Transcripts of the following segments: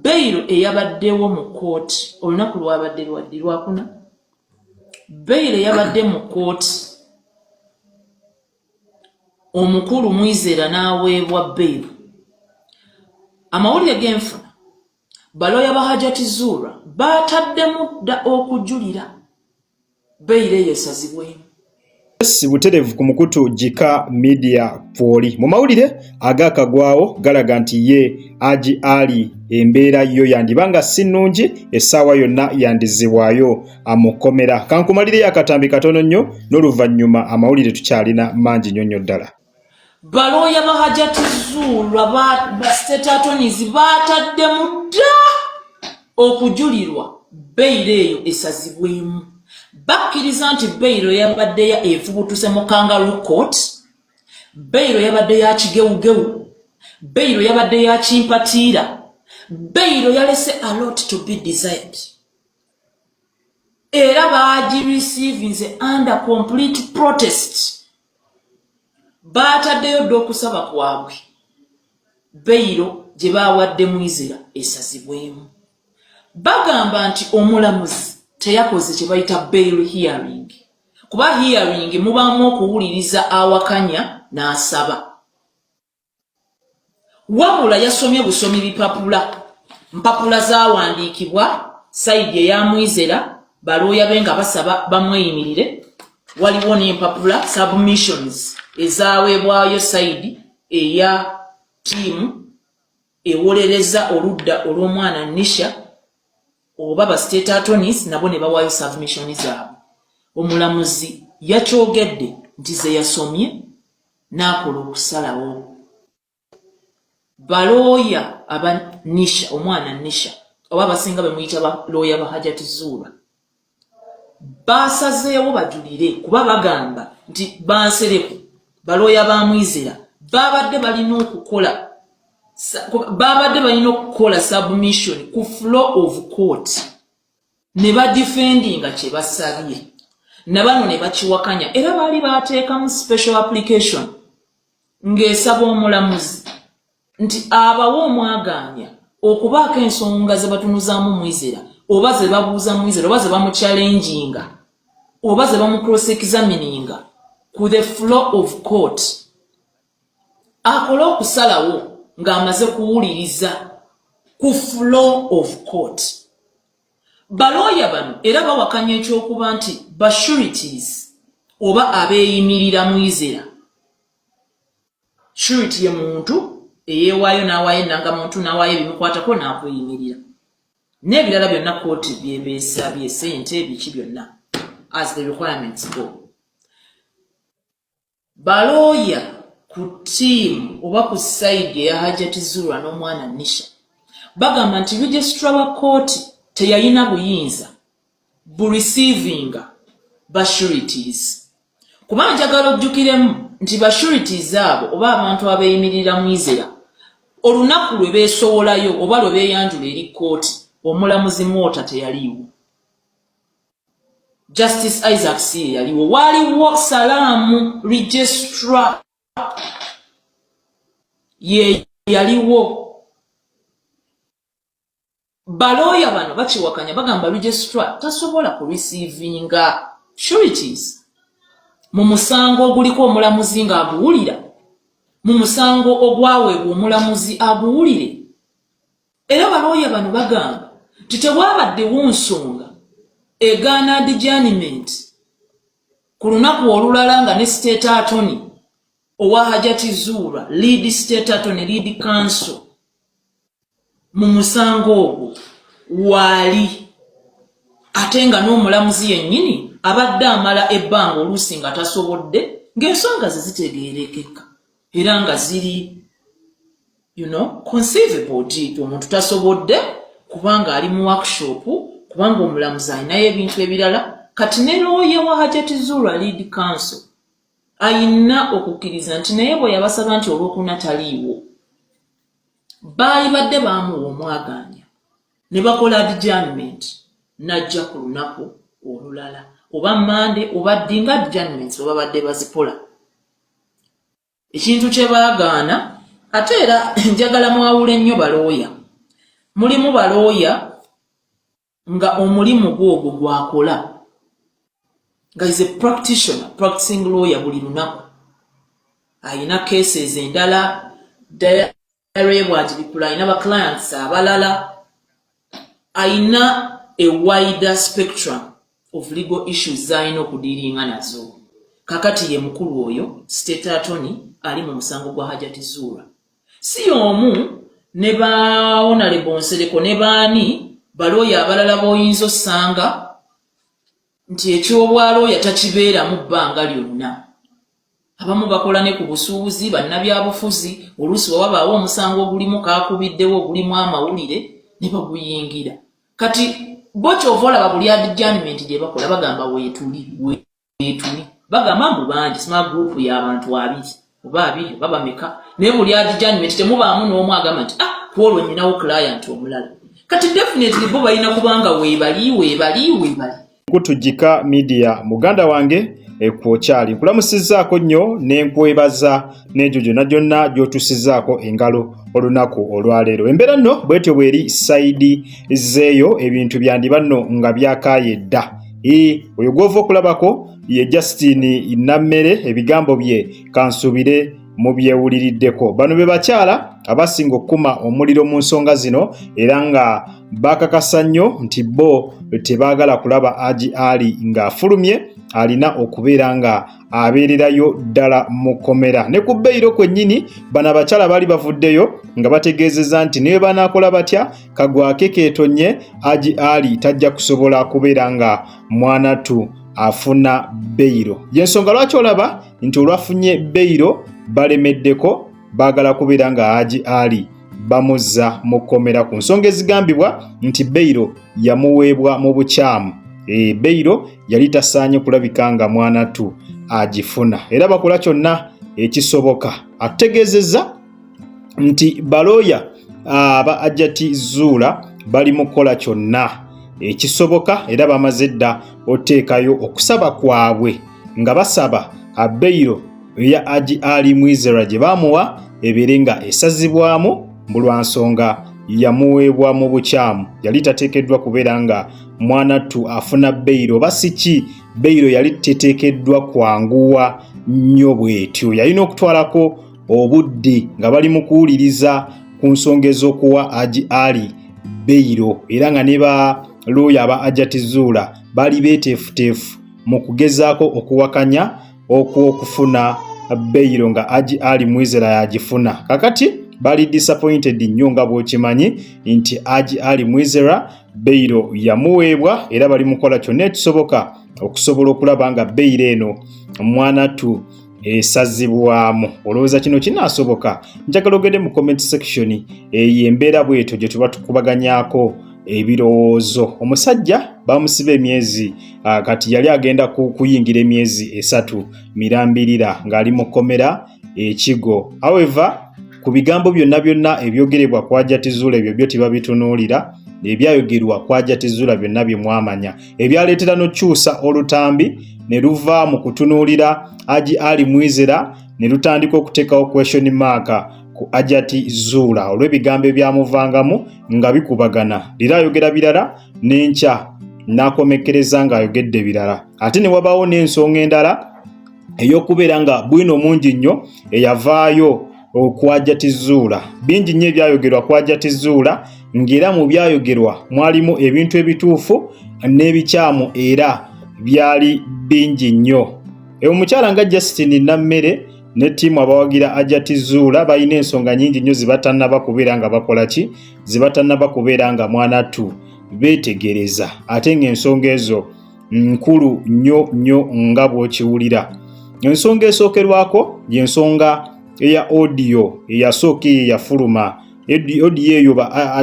Bail eyabaddewo mu kkooti olunaku lwabadde lwaddi? Lwakuna. Bail eyabadde mu kkooti, omukulu Mwizera n'aweebwa bail. Amawulire g'enfuna, balooya ba Hajati Zuura baataddemu dda okujulira bail eyo esazibwemu. Butereevu ku mukutu Gika Media kwoli. Mu mawulire agakagwawo galaga nti ye Haji Ali embeera yo yandiba nga si nnungi, essaawa yonna yandizibwayo amukomera. Kankumalireyo akatambi katono nnyo, n'oluvannyuma amawulire tukyalina mangi nnyo nnyo ddala. Balooya ba Hajati Zuura, ba state attorneys, baataddemu dda okujulirwa bail eyo esazibwemu. Bakkiriza nti bail yabadde evubutuse mu kangaroo court, bail yabadde ya kigewugewu, bail yabadde ya kimpatiira, bail yalese a lot to be desired, era bagireceivinze under complete protest. Baataddeyo dda okusaba kwabwe bail gye baawadde Mwizera esazibwemu. Bagamba nti omulamuzi teyakoze kye bayita bail hearing, kuba hearing mubaamu okuwuliriza awakanya n'asaba, wabula yasomye busomi bipapula, mpapula zawandiikibwa side eya Mwizera, balooya be nga basaba bamweyimirire. Waliwo n'empapula, submissions, ezaweebwayo side eya ttiimu ewolereza oludda olw'omwana Nisha oba ba state attorneys, nabo ne bawaayo submission zaabwe. Omulamuzi yakyogedde nti ze yasomye n'akola okusalawo. Balooya aba Nisha, omwana Nisha, oba abasinga be muyita balooya ba Hajati Zuura, basazeewo bajulire, kuba bagamba nti bansereko balooya ba Mwizera babadde balina okukola submission ku floor of court ne badefendinga kye basabye, nabano ne bakiwakanya. Era baali bateekamu special application ng'esaba omulamuzi nti abawe omwagaanya okubaako ensonga ze batunuzaamu Mwizera, oba ze babuuza Mwizera, oba ze bamuchallenginga, oba ze bamucross examininga ku the floor of court, akole okusalawo ng'amaze kuwuliriza ku floor of court. Balooya bano era bawakanya ekyokuba nti basureties oba abeeyimirira Mwizera, surety ye muntu eyeewaayo n'awaayo ennangamuntu, n'awaayo ebimukwatako, n'akweyimirira n'ebirala byonna kooti byebeesabye, sente, biki byonna, as the requirements go. Balooya ku ttiimu oba ku side eya Hajati Zura n'omwana Nisha bagamba nti registrar wa kooti teyalina buyinza bureceivinga basureties, kuba njagala ojjukiremu nti basureties abo oba abantu abeeyimirira Mwizera, olunaku lwe beesowolayo oba lwe beeyanjula eri kooti, omulamuzi Mwota teyaliiwo, Justice Isaac si ye yaliwo, waaliwo Salaamu registrar ye yaliwo. Balooya bano bakiwakanya, bagamba registrar tasobola kureceivinga sureties mu musango oguliko omulamuzi ng'aguwulira, mu musango ogwaweebwa omulamuzi aguwulire. Era balooya bano bagamba nti tewabaddewo nsonga egaana adjournment ku lunaku olulala, nga ne state attorney owa Hajati Zuura, lead state attorney, lead counsel mu musango ogwo waali, ate nga n'omulamuzi yennyini abadde amala ebbanga oluusi nga tasobodde, ng'ensonga ze zitegeerekeka era nga ziri conceivable nti omuntu tasobodde kubanga ali mu workshop, kubanga omulamuzi alinayo ebintu ebirala. Kati ne looya wa Hajati Zura, lead counsel, ayina okukkiriza nti naye bwe yabasaba nti olwokuna taliiwo, baali badde baamuwa omwagaanya ne bakola adjournment n'ajja ku lunaku olulala, oba Mande oba ddi, nga adjournments bwe babadde bazikola. Ekintu kye baagaana. Ate era njagala mwawule nnyo balooya. Mulimu balooya nga omulimu gwe ogwo gwakola, nga is a practitioner, practicing lawyer. Buli lunaku ayina cases endala, diary bwagibikula ayina ba clients abalala, ayina a wider spectrum of legal issues z'alina okudealinga nazo. Kakati ye mukulu oyo state attorney ali mu musango gwa Hajati Zuura, si y'omu ne ba Honorable Nsereko ne baani balooya abalala b'oyinza osanga nti ekyobwalooya takibeeramu bbanga lyonna. Abamu bakola ne ku busuubuzi, bannabyabufuzi. Oluusi wewabaawo omusango ogulimu kaakubiddewo, ogulimu amawulire, ne baguyingira. Kati bo kyova olaba buli adjournment gye bakola bagamba weetuli, weetuli. Bagamba mbu bangi, small group y'abantu abiri oba abiri oba bameka, naye buli adjournment temubaamu n'omu agamba nti, "Ah, kwolwo nyinawo client omulala." Kati definitely bo balina kubanga weebali, weebali, weebali. Kutujika Media, muganda wange ekwokyali, nkulamusizzaako nnyo ne nkwebaza n'egyo gyonna gyonna gy'otusizzaako engalo olunaku olwaleero. Embeera nno bwetyo bweri side zeeyo, ebintu byandiba nno nga byakaaye dda. Oyo gw'ova okulabako ye Justin Nammere. Ebigambo bye kansuubire mubyewuliriddeko. Bano be bakyala abasinga okukuma omuliro mu nsonga zino, era nga bakakasa nnyo nti bo tebaagala kulaba Haji Ali ng'afulumye, alina okubeera nga abeererayo ddala mu kkomera ne ku beyiro kwennyini. Bano abakyala baali bavuddeyo nga bategeezezza nti ne bwe banaakola batya, kagwake keetonye, Haji Ali tajja kusobola kubeera nga mwanatu afuna beyiro. Yensonga lwaki olaba nti olwafunye beyiro balemeddeko, baagala kubeera nga Haji Ali bamuzza mu kkomera ku nsonga ezigambibwa nti beyiro yamuweebwa mu bukyamu. Beyiro yali tasaanye kulabika nga mwanatu agifuna, era bakola kyonna ekisoboka. Ategeezezza nti balooya aba Hajati Zuula bali mu kukola kyonna ekisoboka, era bamaze dda oteekayo okusaba kwabwe nga basaba abeyiro eya Haji Ali Mwizera gye baamuwa ebeere nga esazibwamu lwa nsonga yamuweebwa mu bukyamu, yali tateekeddwa kubeera nga mwanattu afuna beyiro oba si ki. Beyiro yali teteekeddwa kwanguwa nnyo bw'etyo, yalina okutwalako obudde nga bali mu kuwuliriza ku nsonga ez'okuwa Haji Ali beyiro, era nga ne balooya aba Hajati Zuula baali beeteefuteefu mu kugezaako okuwakanya okw'okufuna beyiro nga Haji Ali Mwizera yagifuna. Kakati bali disappointed nnyo, nga bw'okimanyi nti Haji Ali Mwizera beyiro yamuweebwa, era bali mukola kyonna ekisoboka okusobola okulaba nga beyiro eno mwanatu esazibwamu. Olowooza kino kinaasoboka? Njagala ogende mu comment section. Eyo embeera bwetyo gye tuba tukubaganyaako ebirowoozo. Omusajja bamusiba emyezi, kati yali agenda kuyingira emyezi 3 mirambirira ng'ali mu kkomera ekigo. However, ku bigambo byonna byonna ebyogerebwa ku Hajati Zuula, ebyo byo tebabitunuulira. Ebyayogerwa ku Hajati Zuula byonna bye mwamanya ebyaleetera n'okukyusa olutambi ne luva mu kutunuulira Haji Ali Mwizera ne lutandika okuteekawo question mark ku Hajati Zuula olw'ebigambo ebyamuvangamu nga bikubagana. Leero ayogera birala, n'enkya n'akomekkereza ng'ayogedde birala. Ate ne wabaawo n'ensonga endala ey'okubeera nga bwino mungi nnyo eyavaayo ku Hajati Zuula. Bingi nnyo ebyayogerwa ku Hajati Zuula, ng'era mu byayogerwa mwalimu ebintu ebituufu n'ebikyamu, era byali bingi nnyo. Omukyala nga Justin Nammere ne ttiimu abawagira Hajati Zuula balina ensonga nnyingi nnyo zibatannaba kubeera nga bakola ki, zibatannaba kubeera nga mwanattu beetegereza, ate ng'ensonga ezo nkulu nnyo nnyo nga bw'okiwulira. Ensonga esookerwako y'ensonga eya audio eyasooka, eyo eyafuluma. Audio eyo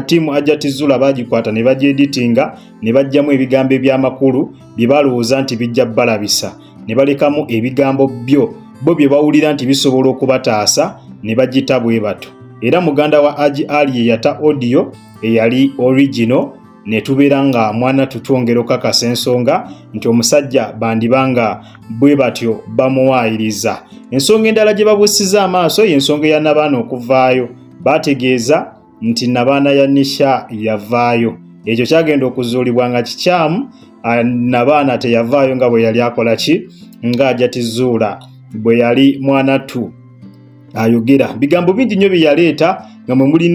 ttiimu Hajati Zuula bagikwata ne bagyeditinga ne baggyamu ebigambo eby'amakulu bye balowooza nti bijja balabisa, ne balekamu ebigambo byo bo bye bawulira nti bisobola okubataasa, ne bagita bwe batyo. Era muganda wa Haji Ali ye yata audio eyali original, ne tubeera nga mwana tutwongera okukakasa ensonga nti omusajja bandiba nga bwe batyo bamuwaayiriza. Ensonga endala gye babuusiza amaaso y'ensonga eya nabaana okuvaayo bategeeza nti nabaana ya Nisha yavaayo. Ekyo kyagenda okuzuulibwa nga kikyamu, nabaana teyavaayo nga bwe yali akola ki, nga Hajati Zuula bwe yali mwanattu ayogera. Bigambo bingi nnyo bye yaleeta nga mwe muli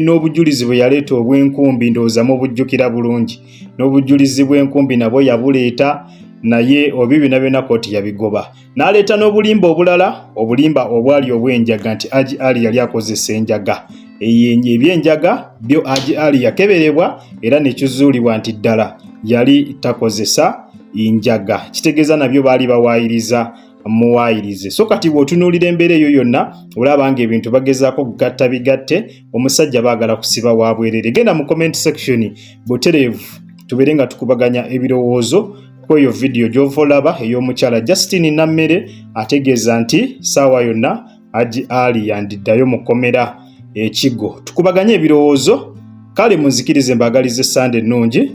n'obujulizi bwe yaleeta obw'enkumbi, ndowooza mubujjukira bulungi. N'obujulizi bw'enkumbi nabwo yabuleeta, naye obi byonna byonna kooti yabigoba. N'aleeta n'obulimba obulala, obulimba obwali obw'enjaga nti Haji Ali yali akozesa enjaga. Ebyenjaga byo Haji Ali yakeberebwa era ne kizuulibwa nti ddala yali takozesa njaga, kitegeeza nabyo baali bawaayiriza muwaayirize. So kati bw'otunuulira embeera eyo yonna, olaba nga ebintu bagezaako kugatta bigatte, omusajja baagala kusiba wa bwerere. Genda mu comment section butereevu tubeere nga tukubaganya ebirowoozo ku eyo vidiyo gy'ova olaba ey'omukyala Justine Nammere ategeeza nti ssaawa yonna Haji Ali yandiddayo mu kkomera ekigo. Tukubaganye ebirowoozo. Kale munzikirize mbaagalize Sande ennungi.